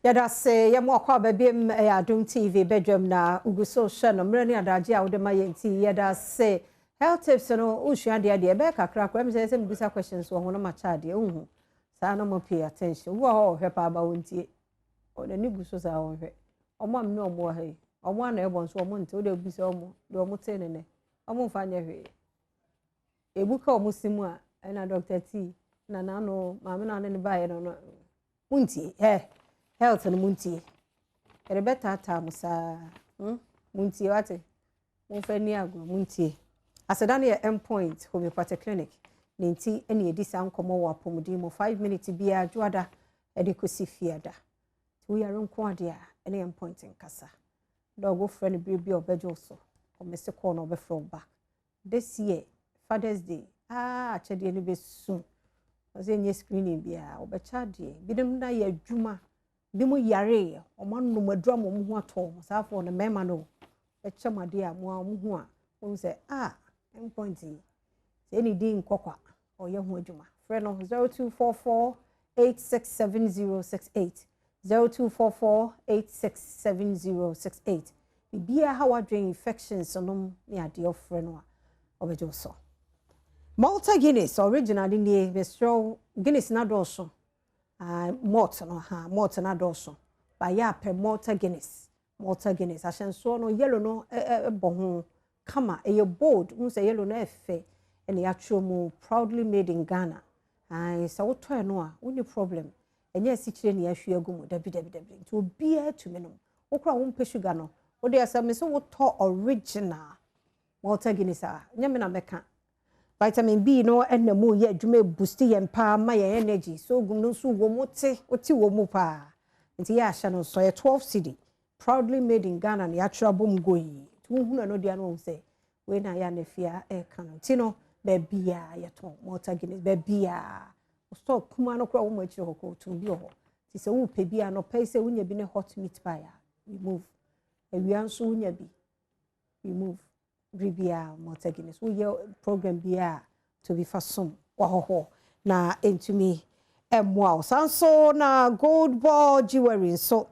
Yɛda se yɛma wo akwaaba biom. Ɛyɛ Adom TV badwam na wogu so hwɛ no. Mmerɛ ne adagye a wode ma yɛn nti yɛda se. Health tips no, wosua deɛ deɛ ɛbɛyɛ kakra koraa mesɛ sɛ mebisa questions wɔ ho no makyɛ adeɛ wohu. Saa na mo pay attention. Wo wɔ hɔ ɔhwɛ paa ba wontie. Ɔnani gu so saa ɔnhwɛ. Ɔmo a mene ɔmo wɔ ha yi, ɔmo a na ɛbɔ nso ɔmo nte, wode bisa ɔmo deɛ ɔmo te ne nɛ. Ɔmo mfa nyɛ hwee. Ebu ka ɔmo si mu a, ɛna Dr. T na n'ano maame na ne ne baeɛ no, muntie. Health no muntie. Yɛde bɛtaataa mo saa. Muntie wate. Momfa ni agorɔ muntie. Aseda no yɛ Endpoint Homeopathic Clinic. Ne nti ɛne yɛdi saa nkɔmmɔ wɔ apɔmuden mu 5 minutes biara dwoada ɛde kɔsi fiada. Nti woyare nko adeɛ a, ɛne Endpoint nkasa. Dɔg frɛ no bere bi a ɔbɛgye wo so. Ɔmɛse kɔɔ na ɔbɛfrɛ wo back. This year, Father's Day, akyɛdeɛ no bɛsu. Ɔsɛ nyɛ screening biara, ɔbɛkyɛ adeɛ. Binom na yɛ adwuma, bi mu yare, ɔmo anom aduro ama ɔmo ho atɔ ɔmo. Saa afɔ no mmarima no, bɛkyɛ mo adeɛ a mo a ɔmo ho a, wɔn sɛ Endpoint yi, sɛ ɛne din nkɔkwa, ɔyɛ ho adwuma. Frɛ no 0244 867068, 0244 867068. Biribiara ha wadwen, infections nom ne adeɛ, ɔfrɛ no a, ɔbɛgye wo so. Malta Guinness original nie, mesrɛ Guinness na dɔɔso. Malt no ha, malt na dɔɔso. Ba yɛ apɛ Malta Guinness. Malta Guinness ahyɛnsoɔ no yellow no ɛbɔ ho kama, ɛyɛ bold, hu sɛ yellow no ɛfɛ, ɛna yɛatwerɛ mu "Proudly made in Ghana". Sɛ wotɔ ɛno a, wonni problem. Ɛnyɛ asikyire ne yɛahwie agu mu, dabi dabi dabi. Nti obiara tumi nom. Wokora wompɛ sugar no, wode asɛ me sɛ wotɔ original Malta Guinness a, nyɛ me na mɛka. Vitamin B no ɛna mu yɛ adwuma, boost yɛn paa ma yɛn energy. So gum no nso wɔ mu te, wote wɔ mu paa. Nti yɛ ahyɛ no nso yɛ 12 cedi. "Proudly made in Ghana" na yɛatwerɛ abɔ mu go yi. Nti wohunu ɛno deɛ no, wɔn sɛ wei na yɛ anafia ɛka no. Nti no baabiara yɛtɔn Malta Guinness, baabiara. Store kuma no koraa wɔn akyire hɔ koraa otun bi wɔ hɔ. Nti sɛ wopɛ bi a, nɔpɛ yi sɛ wonya bi ne hot meat pie a, remove. Awia nso wonya bi, remove. Biribiara Malta Guinness. Woyɛ program biara to bi fa som wɔ na ntumi mmoa wo. Saa nso na Gold Ball Jewelry nso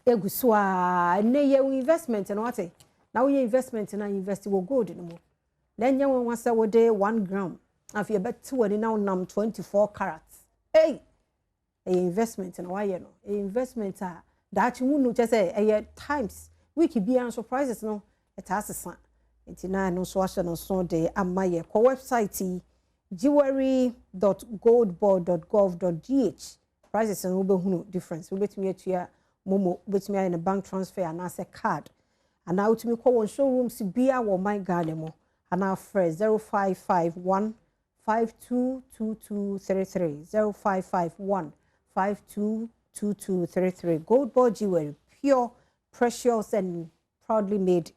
egu so a ɛnɛ yɛ investment no wate. Na woyɛ investment na invest wɔ gold no mu. Na ɛnyɛ wɔn sɛ wode 1 gram afei yɛbɛte w'ani na wonam 24 carats. Ei, ɛyɛ investment na wayɛ no, ɛyɛ investment a daakye wunu kyɛ sɛ ɛyɛ times week biara nso prices no ɛtaa sesa. Nti na ɛno nso ahyɛ no nso de ama yɛ. Kɔ website yi, jewelry.goldboard.gov.gh, prices no wobɛhunu difference. Wobɛtumi atua momo, wobɛtumi ayɛ no bank transfer anaasɛ card, anaa wotumi kɔ wɔn showrooms bia wɔ ɔman Ghana mu, anaa frɛ 0551 522233, 0551 522233. Gold Board Jewelry, pure, precious and proudly made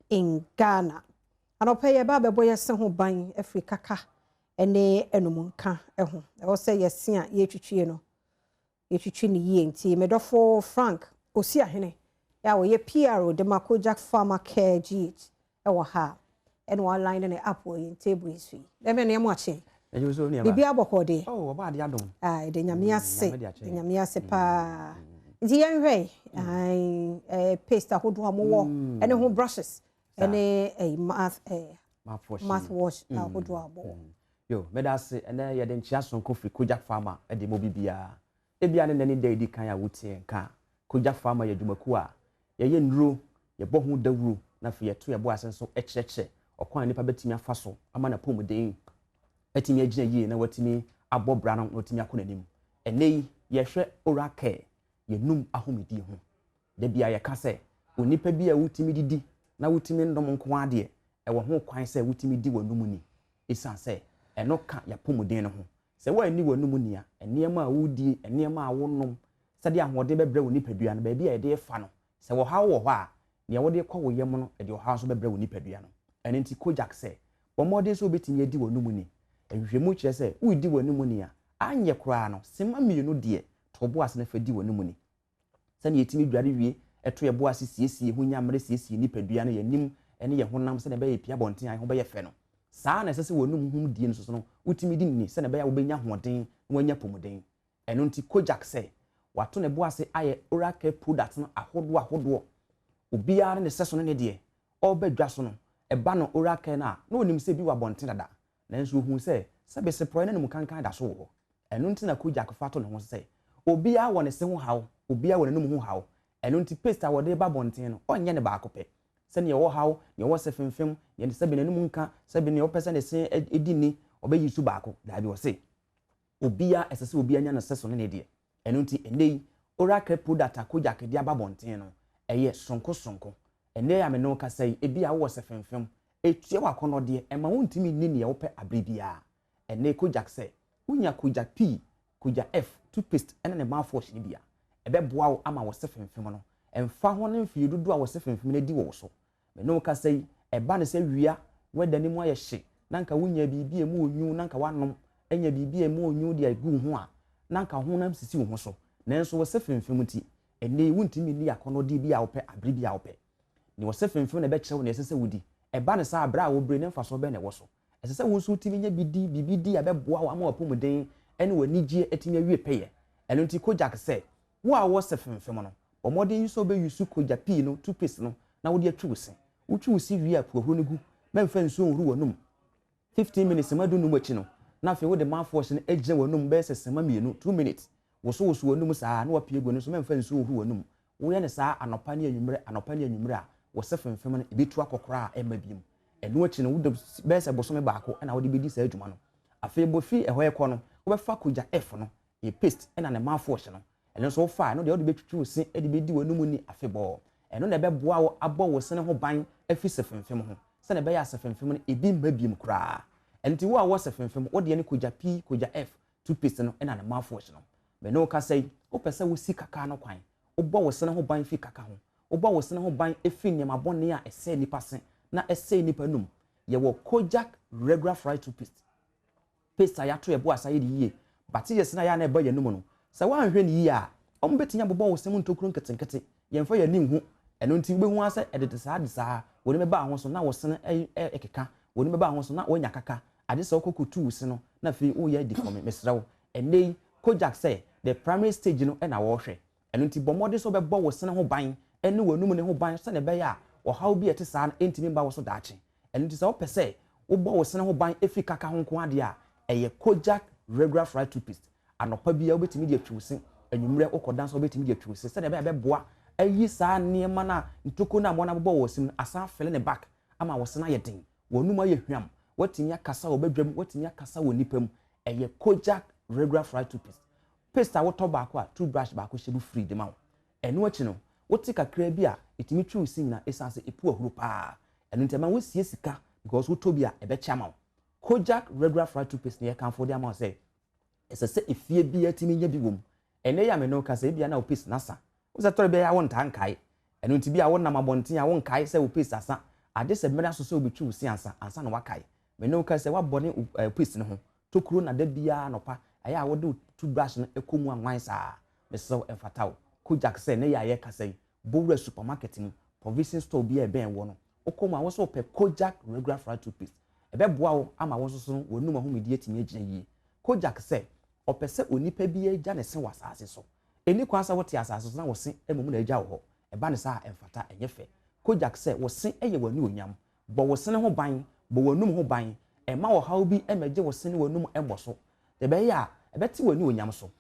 in Ghana. Anɔpɛ yɛ ba bɛbɔ yɛse ho ban afiri kaka ɛne ɛnum nka ɛho. Ɛwɔ sɛ yɛse a yɛtwitwie no, yɛtwitwi ne yie. Nti medɔfo Frank Osi Ahene a wɔyɛ PR de ma Kojak Pharma Care GH ɛwɔ ha, ɛna wɔaline ne app wɔ yɛn table yi so yi. Bɛmɛ nneɛma akye. Ɛyɛ so nneɛma. Biribi abɔkɔ de. Oh, ɔba ade adom. Ah, ɛde Nyame ase. Nyame de akyɛ. Ɛde Nyame ase paa. Nti yɛnhwɛ ae, paste ahodoɔ a mowɔ ɛne ho brushes ɛne ɛɛ mouthwash. Mouthwash ahodoɔ a mowɔ. Yo, mɛda ase. Ɛnɛ yɛde nkyea sonko firi Kojak Pharma ɛde mo bibiara. Ebia ne nani da edi kan a wotie nka. Kojak Pharma yɛ dwumakuo a yɛyɛ nnuro, yɛbɔ ho dawuro, na afei yɛto yɛbɔ ase nso kyerɛkyerɛ ɔkwan a nipa bɛtumi afa so ama n'apɔmuden atumi agyina yie na watumi abɔ bra no na watumi akɔ n'anim. Ɛnɛ yi yɛhwɛ oral care, yɛnum ahomedie ho. Da bia yɛka sɛ onipa bi a wotumi didi na wotumi nom nko adeɛ, ɛwɔ ho kwan sɛ wotumi di w'anum ni, ɛsiane sɛ ɛno ka yɛapɔmuden no ho. Sɛ woanni w'anum ni a, nneɛma a wodie, nneɛma a wonom, sɛdeɛ ahoɔden bɛbrɛ wo nipadua no, baabi a yɛde fa no, sɛ wɔhaw wɔ hɔ a, nea wode kɔ wo yam no, ɛde ɔhaw nso bɛbrɛ wo nipadua no. Ɛno nti Kojak sɛ bɔ mmɔden sɛ wobɛtumi adi w'anum ni. Nhwehwɛmu kyerɛ sɛ woredi w'anum ni a, anyɛ koraa no sema 2 deɛ, to bo ase na fa di w'anum ni. Sɛnea yɛtumi dware wie, ɛto yɛ bo ase siesie ho, nyamere siesie nipadua no, yɛnim ne yɛn honam sɛnea ɛbɛyɛ pia abɔnten a yɛn ho bɛyɛ fɛ no, saa na ɛsɛ sɛ w'anum hom die no soso no wotumi di ni, sɛnea ɛbɛyɛ a wobɛnya ahoɔden na woanya pɔmuden. Ɛno nti Kojak sɛ Wato ne bo ase ayɛ oral care product no ahodoɔ ahodoɔ. Obiara ne ne sɛso ne ne deɛ. Ɔreba dwa so no, ɛba no oral care no a, na ɔnim sɛ ebi wɔ abɔnten dada. Nanso ɔhuu sɛ, sɛbe seporɔeɛ ne animkankan da so wɔ hɔ. Ɛno nti na Kojak fa to ne ho so sɛ, obiara wɔ ne se ho haw, obiara wɔ n'anum ho haw. Ɛno nti paste a wɔde reba abɔnten no, ɔnyɛ no baako pɛ. Sɛ nea ɔwɔ haw, nea ɔwɔ se femfem, nea sɛbe n'anum nka, sɛbe nea ɔpɛ sɛ ne se di nni, ɔbɛyi su baako. Daabi, ɔse, obiara, ɛsɛ sɛ obiara nya ne sɛso ne ne deɛ. Ɛno nti, ɛnnɛ yi, oral care product a Kojak de aba abɔnten no, ɛyɛ soronko soronko. Ɛnnɛ yi a me ne wo kasa yi, ebia wowɔ se femfem, ɛtua w'akɔnnɔdeɛ, ɛmma wontumi nni nea wopɛ abere biara. Ɛnnɛ yi, Kojak sɛ, wonya Kojak P, Kojak F toothpaste ne ne mouthwash no bi a, ɛbɛboa wo ama wo se femfem no, ɛmfa ho ne mfeɛ dodoɔ a wo se femfem no adi wɔ wo so. Me ne wo kasa yi, ɛba no sɛ wia, weather no mu ayɛ hye, na anka wonya biribi a ɛmu onwu na anka woanom, anya biribi a ɛmu onwu de agu wo ho a, na anka wo honam sisi wo ho so. Nanso wo se femfem nti, ɛnnɛ yi wontumi nni akɔnnɔdeɛ bi a wopɛ abere bi a wopɛ. Nea ɔse femfem na ɛbɛkyerɛ wo nea ɛsɛ sɛ wodi. Ɛba no saa a, berɛ a wobrɛ no mfasoɔ bɛn na ɛwɔ so? Ɛsɛ sɛ wo nso wotumi nya bi di, biribi di a ɛbɛboa wo ama w'apɔmuden ne w'anigyeɛ atumi awie pɛyɛ. Ɛno nti Kojak sɛ, wo a wowɔ se femfem no, bɔ mmɔden sɛ wobɛyusu Kojak pii no, toothpaste no, na wode atwi wo se. Wotwi wo se wie a, pu ahuro no gu. Mɛmfa nsuo nhoro w'anum. 15 minutes, simma dunnum akyi no, na afei wode mouthwash no agyina w'anum bɛyɛ sɛ simma mmienu, 2 minutes. Wosowoso w'anum saa a, na woapue agu ɛno nso, mɛmfa nsuo nhoro w'anum. Woyɛ no saa anɔpa ne anwummerɛ, anɔpa ne anwummerɛ a, wo se femfem no, ɛbɛtu akɔ koraa a ɛmma bio. Ɛno akyi no, wode bɛyɛ sɛ bosome baako na wode bɛdi saa adwuma no. Afei bɔ firi ɛhɔ rekɔ no, wobɛfa Kojak F no, ɛyɛ paste ɛna ne mouthwash no. Ɛno nso wofa a, ɛno deɛ wode bɛtwitwi wo se de bɛdi w'anum ni afebɔɔ. Ɛno na ɛbɛboa wo abɔ wo sene ho ban afiri se femfem ho, sɛdeɛ ɛbɛyɛ a se femfem no ebi mma biom koraa. Ɛno nti wo a wowɔ se femfem, wo deɛ ne Kojak P, Kojak F toothpaste no ɛna ne mouthwash no. Me ne wo kasa yi, wopɛ sɛ wosi kaka no kwan, wobɔ wo sene ho ban firi kaka ho, wobɔ wo sene ho ban firi nneɛma bɔne a ɛsɛe nnipa se na ɛsɛe nnipa anum. Yɛwɔ Kojak Regular Fry Toothpaste. Paste a yɛato yɛn bo ase ayɛ no yie. Bacterias no a ɛyɛ a na ɛba yɛn anum no, sɛ woanhwɛ no yie a, wɔbɛtumi abobɔ wo se mu ntokuro nketenkete. Yɛmfa yɛn ani nhu. Ɛno nti wobɛhu ara sɛ ɛdede saa de saa, w'ani bɛba ho so na wo sene rekeka, w'ani bɛba ho so na woanya kaka. Agye sɛ wokɔ kɔtu wo se no na afei woreyɛ adi kɔme. Mesrɛ wo, ɛnnɛ yi, Kojak sɛ the primary stage no na wɔrehwɛ. Ɛno nti, bɔ mmɔden sɛ wobɛbɔ wo sene ho ban ne w'anum no ho ban sɛnea ɛbɛyɛ a ɔhaw bi a ɛte saa no ntumi mma wo so daakye. Ɛno nti, sɛ wopɛ sɛ wobɔ wo sene ho ban fi kaka ho nko ara deɛ a, ɛyɛ Kojak Regular Fry Toothpaste. Anɔpa biara wobɛtumi de atwi wo se, anwummerɛ wokɔda nso a wobɛtumi de atwi wo se sɛnea ɛbɛyɛ a ɛbɛboa ayi saa nneɛma no a ntokuro no a mmoa no abobɔ wɔ wo se mu no asan afele ne back ama wo sene ayɛ den, w'anum ayɛ hwam, woatumi akasa wɔ badwam, woatumi akasa wɔ nnipa mu. Ɛyɛ Kojak Regular Fry Toothpaste. Paste a wotɔ baako a, toothbrush baako hyɛ mu free de ma wo. Ɛno akyi no, wote kakraa bi a, ɛtumi twe wo se nyinaa ɛsiane sɛ ɛpu ahuro paa. Ɛno nti ɛma wosie sika because wotɔ bi a, ɛbɛkyɛ ama wo. Kojak Regular Fry Toothpaste no yɛkamfo de ama wo sɛ, ɛsɛ sɛ efie biara tumi nya bi wɔ mu. Ɛnnɛ yi a me ne wo kasa yi, ebia na wo paste no asa. Wo sɛ tɔre biara a wontaa nkae. Ɛno nti bi a wonam abɔnten a wonkae sɛ wo paste asa. Agye sɛ mmere aso sɛ wobɛtwi wo se ansa, ansa na woakae. Me ne wo kasa yi, woabɔne wo paste no ho tokuro na da biara anɔpa ɛyɛ a wode wo toothbrush no kɔ mu anwan saa. Mesrɛ wo, ɛmfata wo. Kojak sɛ, nnɛ yi a yɛrekasa yi, bɔ wura supermarket mu, provision store biara a ɛbɛn woɔ no, wokɔ mu a, wo nso wopɛ Kojak Regular Fry Toothpaste. Ɛbɛboa wo ama wo nso so no w'anum ahomedie atumi agyina yie. Kojak sɛ, ɔpɛ sɛ onipa biara gya ne se wɔ asase so. Ɛnni kwan sɛ wote asase so na wo se mmom na agya wɔ hɔ. Ɛba no saa a, ɛmfata, ɛnyɛ fɛ. Kojak sɛ, wo se yɛ w'anuonyam. Bɔ wo sene ho ban, bɔ w'anum ho ban. Mma ɔhaw bi mmɛgye wo se ne w'anum mmɔ so. Deɛ ɛbɛyɛ a, ɛbɛte w'anuonyam so.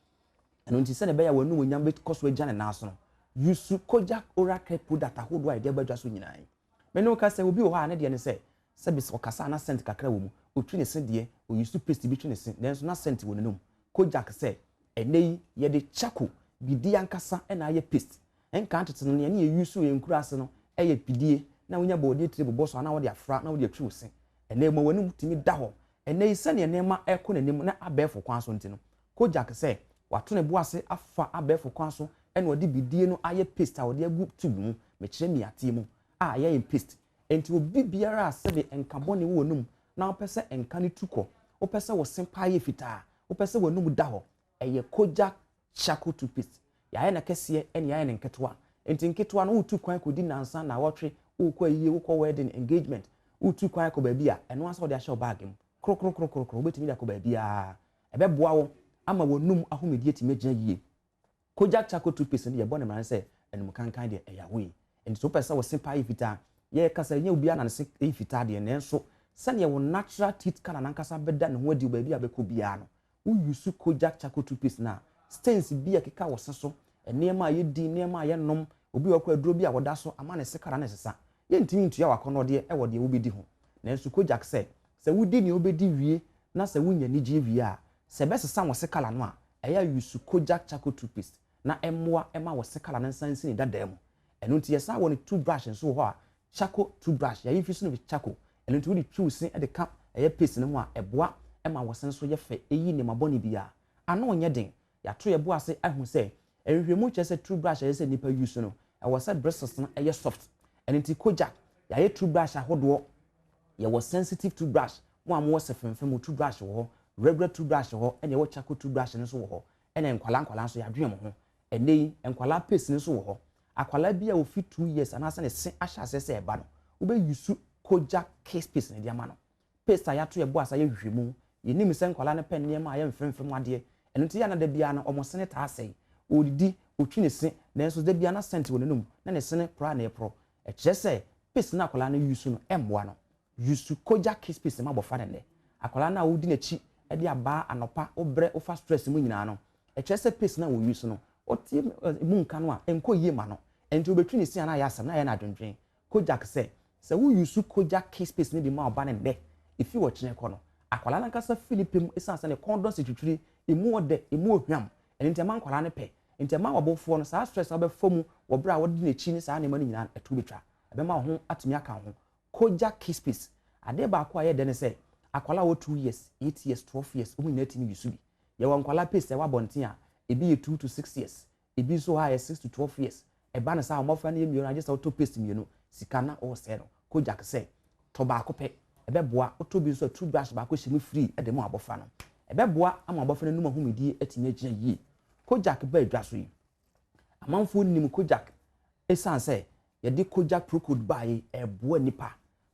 Ɛno nti, sɛdeɛ ɛbɛyɛ a w'anuonyam bɛkɔ so agyina ne nan so no, use Kojak Oral Care product ahodoɔ a yɛde aba dwa so nyinaa yi. Me ne wo kasa yi, obi wɔ hɔ a ne deɛ ne sɛ, sɛbe sɛ ɔkasa a na scent kakra wɔ mu, ɔtwi ne se deɛ, ɔuse paste bi twi ne se, nanso na scent wɔ n'anum. Kojak sɛ, ɛnnɛ yi, yɛde charcoal, bidie ankasa na ayɛ paste. Nkan tete no, nea ne yɛ use wɔ yɛn nkuraase no yɛ bidie, na wonya bɔɔdeɛ tire bobɔ so anaa wode afra na wode atwi wo se. Ɛnnɛ yi, ma w'anum tumi da hɔ. Ɛnnɛ yi, sɛdeɛ nneɛma rekɔ n'anim na abɛɛfo kwan so nti no, Kojak sɛ wato ne bo ase afa abɛɛfo kwan so na ɔde bidie no ayɛ paste a ɔde agu tube mu, mekyerɛ miateɛ mu, a ɛyɛ yɛn paste. Enti obi biara a sɛbe nka bɔne wɔ w'anum na wopɛ sɛ nka no tu kɔ, wopɛ sɛ wo se paa yɛ fitaa, wopɛ sɛ w'anum da hɔ, ɛyɛ Kojak Charcoal Toothpaste. Yɛayɛ no kɛseɛ na yɛayɛ no nketewa. Enti nketewa no woretu kwan kɔdi nnansa, nnawɔtwe, worekɔ ayie, wokɔ wedding, engagement, woretu kwan akɔ baabi a, ɛno ara sɛ wode ahyɛ wo bag mu. Krokrokrokro, wobɛtumi de akɔ baabiara. Ɛbɛboa wo ama w'anum ahomedie atumi agyina yie. Kojak charcoal toothpaste no yɛbɔ no mmara sɛ anum kankan deɛ ɛyɛ awoe. Enti sɛ wopɛ sɛ wo se paa yɛ fitaa a, yɛrekasa ɛnyɛ obiara na ne se yɛ fitaa deɛ nanso sɛdeɛ wo natural teeth colour no ankasa bɛda ne ho adi wɔ baabi a wobɛkɔ biara no, wo use Kojak charcoal toothpaste no a, stains bi a ɛkeka wo se so, nneɛma a yɛdi, nneɛma a yɛnom, obi wɔ hɔ koraa aduro bi a wɔda so ama ne se colour no resesa. Yɛntumi ntua w'akɔnnɔdeɛ wɔ deɛ wobɛdi ho. Nanso Kojak sɛ, sɛ wodi nea wobɛdi wie na sɛ wonya anigyeɛ wie a, sɛ ɛbɛsesa wo se colour no a, ɛyɛ a use Kojak charcoal toothpaste na ɛmmoa mma wo se colour no nsan nsi ne dadaa mu. Ɛno nti yɛsan wɔ ne toothbrush nso wɔ hɔ a, charcoal toothbrush, yɛayi mfi so no bi charcoal. Ɛno nti wode twi wo se de ka ɛyɛ paste no ho a, ɛboa ma wo se nso yɛ fɛ, ɛyi nneɛma bɔne biara. Ano nyɛ den. Yɛato yɛn bo ase ahu sɛ nhwehwɛmu kyerɛ sɛ toothbrush a ɛsɛ sɛ nnipa use no, ɛwɔ sɛ bristles no yɛ soft. Ɛno nti Kojak, yɛayɛ toothbrush ahodoɔ. Yɛwɔ sensitive toothbrush, mo a mowɔ se femfem, mo toothbrush wɔ hɔ, regular toothbrush wɔ hɔ, ɛna yɛwɔ charcoal toothbrush no nso wɔ hɔ. Ɛna nkwadaa nkwadaa nso yɛadwene mo ho. Ɛnnɛ yi, nkwadaa paste no nso wɔ hɔ. Akwadaa bi a ofi 2 years anaasɛ ne se ahyɛ aseɛ sɛ ɛba no, wobɛ use Kojak Kids paste no de ama no. Paste a yɛato yɛn bo ase ayɛ nhwehwɛmu. Yɛnim sɛ nkwadaa no pɛ nneɛma a ɛyɛ mfemfem adeɛ. Ɛno nti yɛ a na da biara no wɔn sene taa sɛe. Ɔredidi, ɔtwi ne se, nanso da biara na scent wɔ n'anum, na ne sene porɔ a na ɛporɔ. Ɛkyerɛ sɛ paste no a akwadaa no use no mmoa no. Use Kojak Kids paste ma abɔfra no nnɛ. Akwadaa no a wodi n'akyi de abaa anɔpa, wobrɛ, wofa stress mu nyinaa no, ɛkyerɛ sɛ paste no a wɔ use no, ɔte mu nka no a, ɛnkɔ yie ma no. Ɛnti wobɛtwi ne se a na ayɛ asɛm, na ayɛ no adwendwen. Kojak sɛ, sɛ wo use Kojak Kids paste no bi ma ɔba no nnɛ, ɛfi ɔkyena kɔ no, akwadaa no ankasa fi ne pɛ mu ɛsiane sɛ ne kɔn dɔ nsitwitwiri, emu ɔdɛ, emu ohwam. Ɛno nti ɛma nkwadaa no pɛ. Nti ɛma w'abofoɔ no saa stress a wobɛfa mu wɔ berɛ a wɔde n'akyi ne saa nneɛma no nyinaa ɛto bɛtwa. Ɛbɛma wo ho atumi aka wo ho. Kojak Kids paste. Adeɛ baako a ɛyɛ dɛ ne sɛ, akwadaa a ɔwɔ 2 years, 8 years, 12 years, wɔn nyinaa tumi use bi. Yɛwɔ nkwadaa paste a ɛwɔ abɔnten a, ebi yɛ 2 to 6 years, ebi nso hɔ a yɛ 6 to 12 years. Ɛba no saa mmɔfra no yɛ mmienu agye sɛ wotɔ paste mmienu, sika na ɔresɛe no. Kojak sɛ, tɔ baako pɛ, ɛbɛboa. Wotɔ bi nso a toothbrush baako hyɛ mu free de ma abɔfra no. Ɛbɛboa ama abɔfra no anum ahomedie atumi agyina yie. Kojak ba adwa so yi, amanfoɔ nim Kojak ɛsiane sɛ yɛde Kojak Procold baeɛ ɛboa nipa.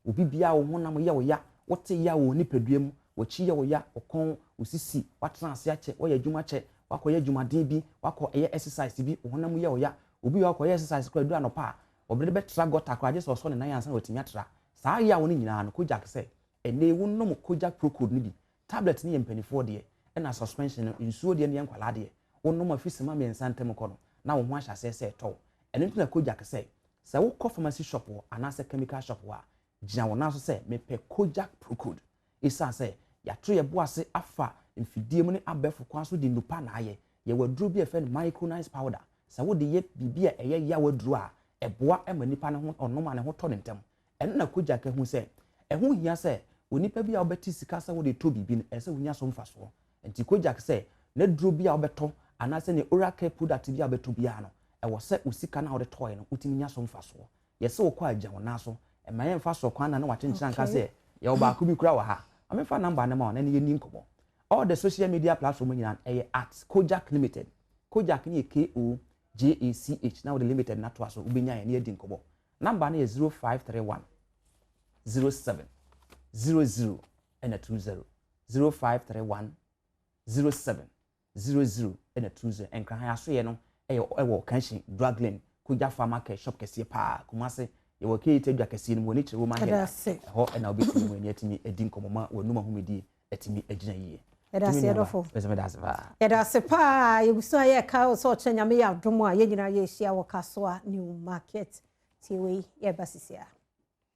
Obi biara wo honam yɛ wo ya, wote ya wɔ nipadua mu, w'akyi yɛ wo ya, wo kɔn, wo sisi, watena ase akyɛ, wɔyɛ adwuma kyɛ, wakɔyɛ adwumaden bi, wakɔ ɛyɛ exercise bi, wo honam yɛ wo ya. Obi wɔ akɔyɛ exercise koraa duru anɔpa a, ɔbɛde bɛtra gɔta koraa gye sɛ ɔsɔ ne nan ansa na watumi atra. Saa yaw no nyinaa no, Kojak sɛ, ɛnnɛ wonom Kojak Procold no bi. Tablet no yɛ mpanimfoɔ deɛ, ɛna suspension no, nsuo deɛ no yɛ nkwadaa deɛ. Wonom afi sima 3 ntam kɔ no, na wo ho ahyɛ aseɛ sɛ ɛtɔ wo. Ɛno nti na Kojak sɛ, sɛ wokɔ pharmacy shop hɔ anaasɛ chemical shop hɔ a, gyina wo nan so sɛ mepɛ Kojak Procold. Ɛsiane sɛ yɛato yɛ bo ase afa mfidie mu ne abɛɛfo kwan so de nnupa na ayɛ. Yɛwɔ aduro bi a yɛfrɛ no micronized powder. Sɛ wode yɛ biribi a ɛyɛ yaw aduro a, ɛboa ma nipa no ho ɔnom a ne ho tɔ ne ntɛm. Ɛno na Kojak ahu sɛ ɛho hia sɛ onipa bi a wobɛte sika sɛ wode tɔ biribi no, ɛsɛ sɛ wonya so mfasoɔ. Nti Kojak sɛ n'aduro bi a wobɛtɔ anaasɛ ne oral care product bi a wobɛtɔ biara no, ɛwɔ sɛ wo sika no a wode tɔɔɛ no, wotumi nya so mfasoɔ. Yɛsɛ wokɔ a gyina wo nan so. Ɛma yɛmfa so kwan na ne wakyenkyena nka sɛ yɛwɔ baako bi kura wɔ ha. Ma memfa number no ma wo na ne yɛnni nkɔmmɔ. All the social media platform nyinaa ɛyɛ @KojachLimited. Kojach no yɛ Kojach na wode limited no atoa so wobɛnya yɛn na yɛadi nkɔmmɔ. Number no yɛ 0531 07 00 ɛna 20. 0531 07 00 ɛna 20. Nkrahan asoyɛ no ɛyɛ ɛwɔ Kanhyi Drug Lane, Kojak Pharma Care shop kɛseɛ paa. Kumase yɛwɔ K8 adwa kɛseɛ no mu, wɔne kyerɛ Roman Hill. Ɛhɔ ɛna wobɛtumi mu ani atumi adi nkɔmmɔ ma wɔnum ahomedie atumi agyina yie. Yɛda ase, yɛdɔfo. Yɛda ase paa. Yɛgu so a yɛka sɛ ɔkyerɛ Nyame yɛ adom a yɛn nyinaa yɛhyia wɔ Kasoa New Market. Tie wei, yɛba sisi a.